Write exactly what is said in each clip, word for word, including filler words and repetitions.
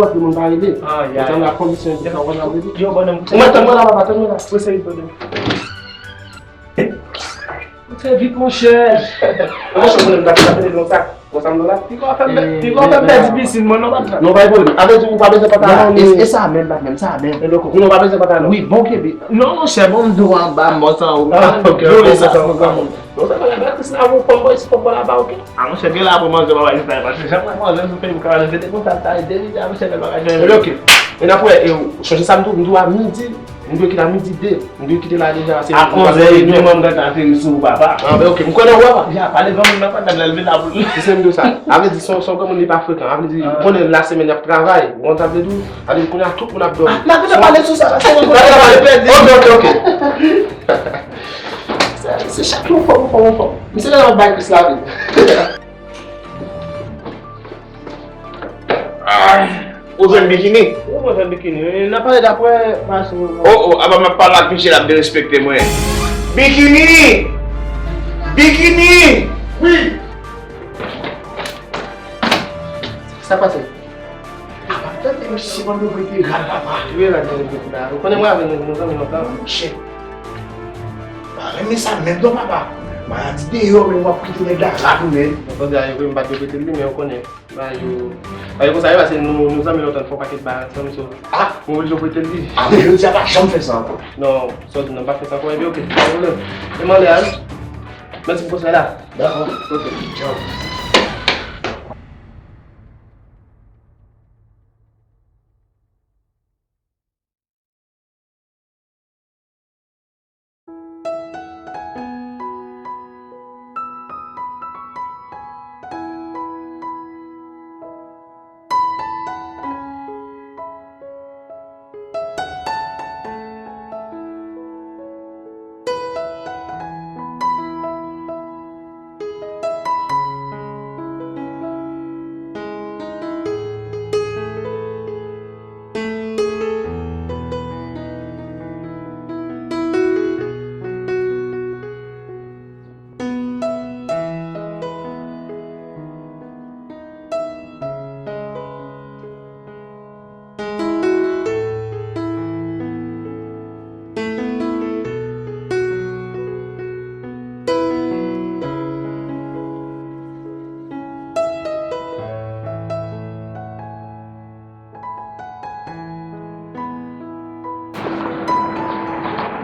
ou antre moun pa rele. Ay, ay. Konsa m la kondisyon ki fè w konn ap rele. Yo, bònè m. Ou mèt tann mwen la, papa, tann mwen la. Mwen se vit, bònè m. Ou se vit, monchè. Monchè, bònè m ta fè, ta fè lontan. Konsa m la. Piga w fè m pèdi pisin mwen non, patnè. Non, pa gen pwoblèm. Avèdi ou pa bezwen pantalon. E sa menm, patnè, sa menm. E loko, ou pa bezwen pantalon. Wi, bon kenbe. Non, monchè, bon, m di w anba, m bò san ou. Ah, ok, ok, ok. Non, sa pa grave, Kris la, ou pran bò isi, pran bò laba, ok? Ah, monchè, gen la pou manje, papa, isi la, paske jan mwen manje sou Facebook la, se te konsa, ta ede, ede, monchè, lè bagay jan. Ok. E n ap wè, e, sonje sa m di w, m di w a midi, m dwe kite a midi de, m dwe kite la deja, se a onz è edmi, mwen m gentan ateri sou ou, papa. Ah, ben, ok, m kwè nan ou, papa. Ya, pale granmoun nan, papa, lè l vin la pou l. Se sa m di w sa. A vle di, se yon, se yon granmoun li pa frekan. A vle di, ou konnen lasemèn y ap travay, ou konn sa m vle di w? A vle di, kounye a, tout moun ap dòmi. Ah, n ap gentan pale sou sa, la, se yon pale, pèdi. Ok, ok, ok. Se, se chak jou, fò, fò, fò. Misye la bay Kris lavi. Ah, ou jwenn Bikini? Wi, mwen jwenn Bikini. N ap pale dapre mache. Oh, oh, apa m ap pale ak misye, l ap derespekte mwen. Bikini! Bikini! Wi! Sa pase? Papa, tande mesye, si mwen mwen te rad papa. Wi, rad mwen te la. Ou konnen mwen avè nou, nou zanmi lontan. Monchè. Pa renmen sa menm non, papa. Maladi deyò, men w ap kite nèg la rad ou, men. Mwen tande a yo, m pa t dwe prete l li, men ou konnen. Ba yo, ba yo konsa, yo, paske nou, nou zanmi lontan, fè yon pakèt bagay ansanm, so. Ah! Mwen oblije prete l li. Ah, men jodi a pa janm fè sa ankò. Non, sa w di non, pa fè sa ankò, ebyen, ok, pa gen pwoblèm. E m anlè a, wi. Mèsi pou konsèy la. Dakò. Ok. Tchao.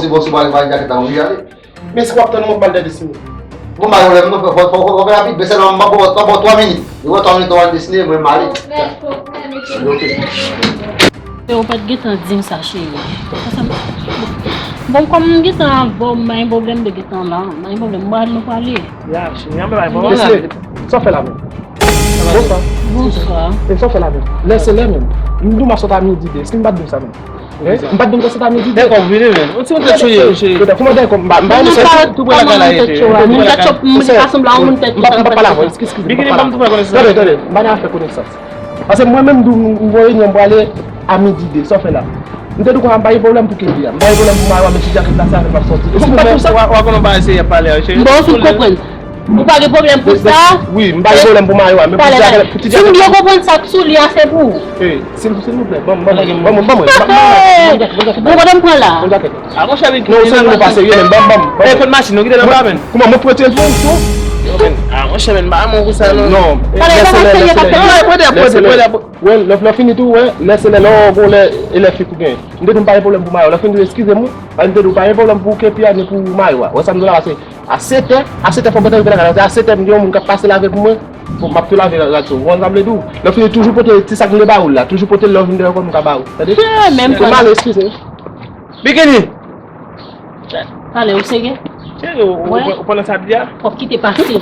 si, bon, si w pale, pale jakèt la, ou vle ale. Men si w ap tann mwen, m pral dèdesine. Bon, pa gen pwoblèm, non, fò, fò, fò, fò fè rapid, men sèlman m ap ba w twa minit. Li pran twa minit, twa minit, m ale. Ok. Yo pa t gentan di m sa, cheri. Bon, kòm m gentan avè w, m pa gen pwoblèm de gentan la. M pa gen pwoblèm, m pral nou pale. Ya, cheri, an bay bon. Sa w fè la menm? Bonswa. Bonswa. E sa w fè la menm? Lè se lè menm. M di w m ap sot a midi de. Èske m pa t di w sa menm? M pa t di w m ap sot a midi de. Dakò, vini menm. Yon ti moun tèt cho ye, cheri. Kòman dakò? M pa, m pa renmen sa. Tou prè lakay la ye, cheri. Moun tèt cho, moun ki ka sanble a yon moun tèt cho. M pa, m pa pale avè w. Eskize, eskize. Bikini, ban m tou fè konesans. Tande, tande. M pa nan afè konesans. Paske mwen menm, m, m voye yon, m prale a midi de, sa w fè la? M te di w konsa, m pa gen pwoblèm pou kepi a. M pa gen pwoblèm pou mayo a, men ti djakèt la, se avè l m ap sòti. E si nou menm, w a, w a konnen w pa eseye ap pale a, cheri. Bon, ou fin konprann. Ou pa gen pwoblèm pou sa? Wi, m pa gen pwoblèm pou mayo a, men pou ti djakèt, pou ti djakèt. Si m byen konprann sa k sou li a, se pou ou. Silvouplè, ban m, ban m, ban m, ban m, ban m. Bon, kote m pran la? Bon, djakèt. A, monchè, vin. Non, se nou pase, wi, men ban m, ban m, ban m. E, kot machin, nou kite nan ba, men. Kòman, mwen pou retire l pou ou? Yo, men. A, monchè, men, ba, mwen pou sa, non. Non. Pale, lèse lè, lèse lè. Prete, prete, prete. Wè, lè, lè fini tou, wè, lèse lè, lè w gon lè, e lè fi pou genyen. M te di w m pa gen pwoblèm pou mayo. Lè fini tou, eskize m, wi. Paske m te di w pa gen pwoblèm pou kepi a, ni pou mayo a. Wè sa m di w la, pase a sèt è, a sèt è fò m te rive lakay la. Se a sèt è, m gen yon moun k ap pase lave pou mwen. Bon, m ap tou lave rad sou. Ou konn sa m vle di w? Lè fini, toujou pote ti sak m te ba ou la. Toujou pote lè w vin deyò kò m ka ba ou. Tande? Chè, menm. Ou mal, eskize. Bikini! Talè, ou serye? Cheri, ou, ou, ou pran nan sa di a? Fòk kite pase.